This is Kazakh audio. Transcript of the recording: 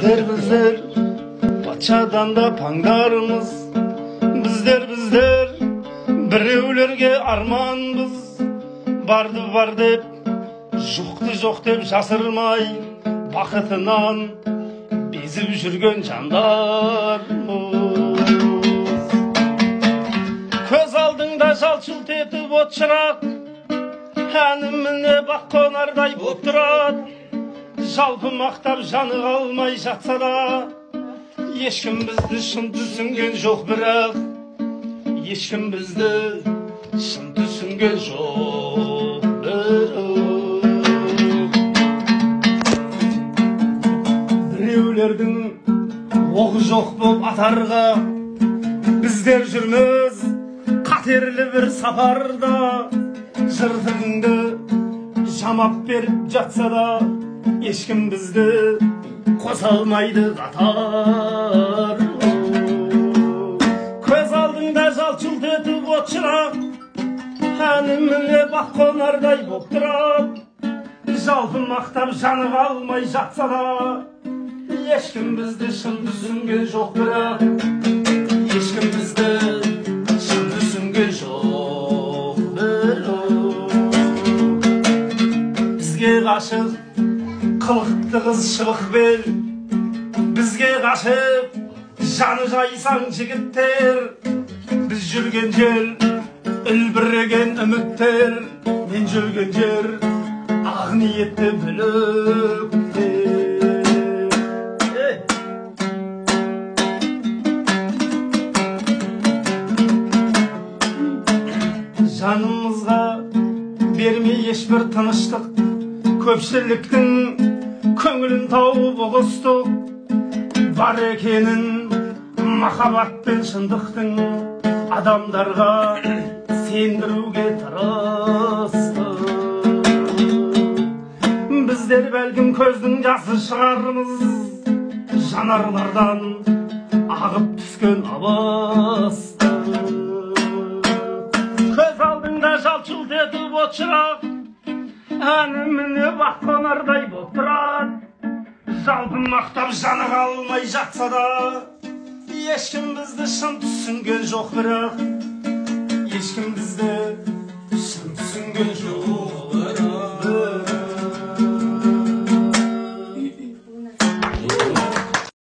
Біздер патшадан да паңдармыз, біздер біреулерге арманбыз. Барды бар деп, жоқты жоқ деп жасырмай, бақытынан безіп жүрген жандармыз. Көз алдыңда жалт-жұлт етіп от шырақ, әні міне бақ қонардай боп тұрады. Жалпы мақтап жаны қалмай жатса да, ешкім бізді шын түсінген жоқ бірақ, ешкім бізді шын түсінген жоқ бірақ. Біреулердің оғы жоқ боп атарға, біздер жүрміз қатерлі бір сапарда. Жыртығыңды жамап беріп жатса да, ешкім бізді қоса алмайды қатар. Көз алдыңда жалт-жұлт етіп от шырақ, әні міне бақ қонардай боп тұрады. Жалпы мақтап жаны қалмай жатса да, ешкім бізді шын түсінген жоқ бірақ, ешкім бізді шын түсінген жоқ бірақ. Бізге ғашық қылықты қыз шыбық бел, бізге ғашық жаны жайсаң жігіттер. Біз жүрген жер үлбіреген үміттер, мен жүрген жер ақ ниетті бүліктер. Жанымызға бермей ешбір тыныштық, көпшіліктің көңілін тауып ұғыстық. Бар екенін махаббат пен шындықтың адамдарға сендіруге тырыстық. Біздер бәлкім көздің жасы шығармыз, жанарлардан ағып түскен абыстық. Көз алдыңда жалт-жұлт етіп от шырақ, әні міне бақ қонардай боп тұрады. Жалпы мақтап жаны қалмай жатса да, ешкім бізді шын түсінген жоқ бірақ, ешкім бізді шын түсінген жоқ.